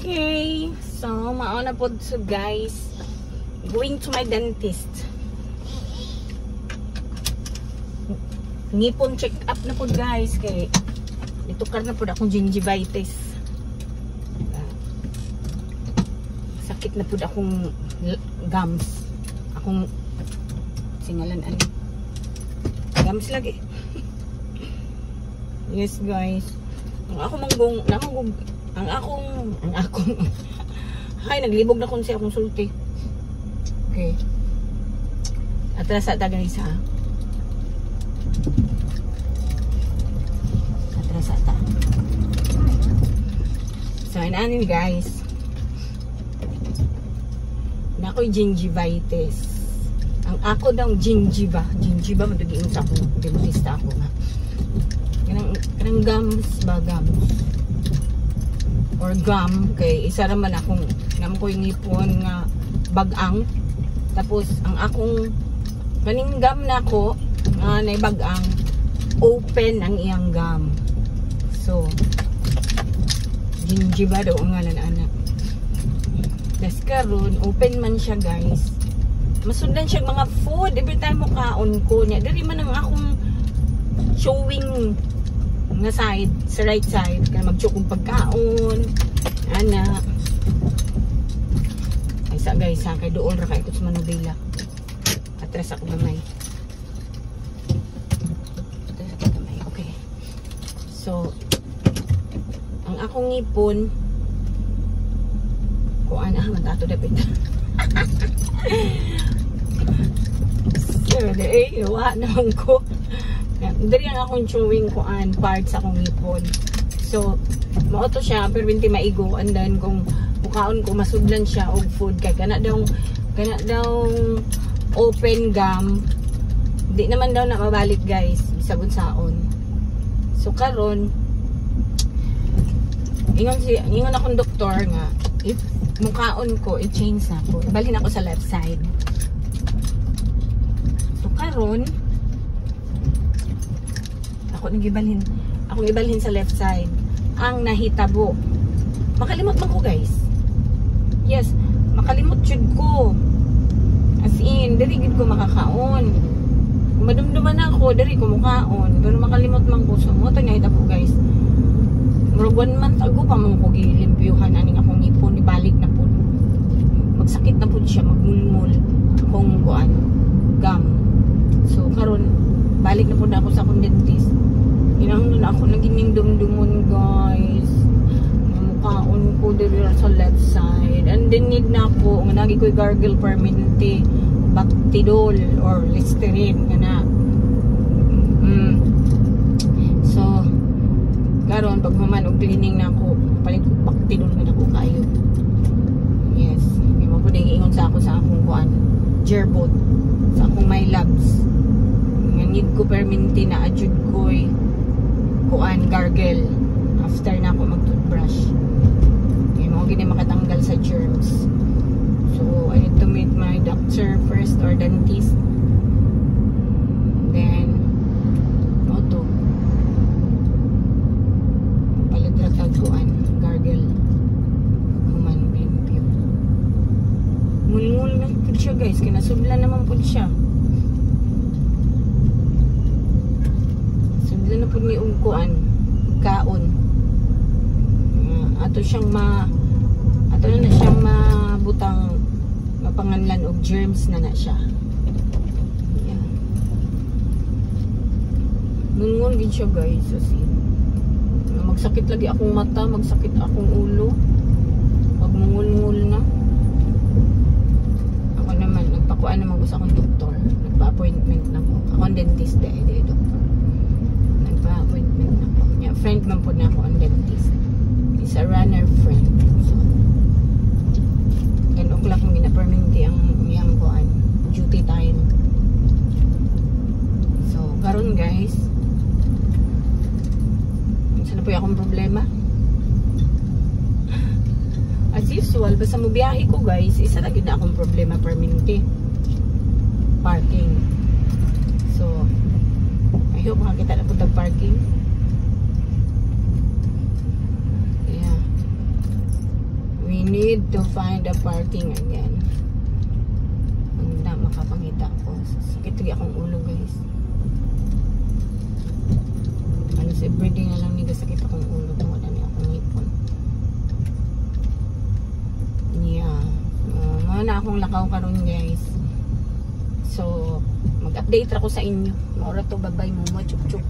Okay. So, mao na pod so guys. Going to my dentist. Ngipon check up na pod guys kay nitukar na pod akong gingivitis. Sakit na pod akong gums. Akong singalan ano. Gums lagi. Yes guys. Ang ako manggong, namanggong ang akong hay, naglibog na kon siya akong sulti. Okay. Atras ta guys ha. Atras ta. So inanin guys. Nakoy gingivitis. Ang ako daw gingiva, gingiva man tugiin sa akong dentista ako nga. Kanang gums ba, gums or gum kay isa ra man akong namo koy ngipon nga bag-ang. Tapos ang akong kaning gum nako nga nay bag-ang, open ang iyang gum. So gingiva daw ang ngalan ana. Tas karon open man siya guys. Masundan siya mga food every time mo kaon ko niya. Diri man ang akong chewing nga side, sa right side, kaya mag-chew kong pagkaon ana. Ay sa guys ha, kay duol ra kay ko sa manubila. Atras ako gamay. Atras ako gamay. Okay. So ang akong ngipon kuan ah man ato dapit. So eh wa naman ko. Diri ang akong chewing kuan part sa akong ngipon. So mao to siya pero binti maigo, and then kung mukaon ko masudlan siya og food kay kana daw open gum. Di naman daw na mabalik guys bisag unsaon. So karon ingon akong doktor nga if mukaon ko i-change na ko. Ibalhin ako sa left side. So karon ako nagibalhin, akong ibalhin sa left side. Ang nahitabo, makalimot man ko guys. Yes, makalimot jud ko. As in, diri gid ko makakaon. Kung madumduman ako, diri ko mukaon. Pero makalimot man ko. So mo to nahitabo guys. Murag 1 month ago pa man ko gilimpyuhan aning akong ngipon, ibalik na pud. Magsakit na pud siya, magmulmul akong kuan gum. So karon balik na pud ako sa akong dentist. Inang na ako naging dumdumon guys. Mukaon ko diri sa left side. And then need na ako nga nagi ko'y gargle permanente, Bactidol or Listerine kana. So karon pag human og cleaning na ako, palit ko Bactidol man ako kayo. Yes, di mo pud ingon sa ako sa akong kuan, gerbot sa akong my labs. Nga need ko permanente na adjud ko'y kuan gargle after na ako mag toothbrush. Kaya mo gini makatanggal sa germs. So I need to meet my doctor first or dentist. Then mo to palit ra tag kuan gargle human limpyo. Ngulngul na pud siya guys, kinasudlan naman pud siya. Sudlan na pud ni og kuan kaon. Ato siyang ma ato na siyang mabutang mapanganlan og germs na na siya. Yeah. Ngulngul gid siya guys, as in. Magsakit lagi akong mata, magsakit akong ulo. Pag mungulngul na. Ako naman, nagpakuan naman ko sa akong doktor. Nagpa-appointment na ko. Ako ang dentist eh, doktor. Nagpa-appointment na ko. Yeah, friend man po na ako ang dentist. Is a runner friend. So, 10 o'clock mo gina-permanente ang iyang kuan duty time. So, karon guys, saan na po akong problema? As usual, basta mo biyahe ko guys, isa na gid na akong problema permanente. Parking. So, I hope makakita na po tag parking. Yeah. Need to find a parking again. Hindi na makapangita ko. Sakit lagi akong ulo, guys. Halos everyday na lang ni sakit akong ulo tungod ani akong ngipon. Yeah. Mao na akong lakaw karon, guys. So, mag-update ra ko sa inyo. Mao ra to, bye-bye mo, chup chup.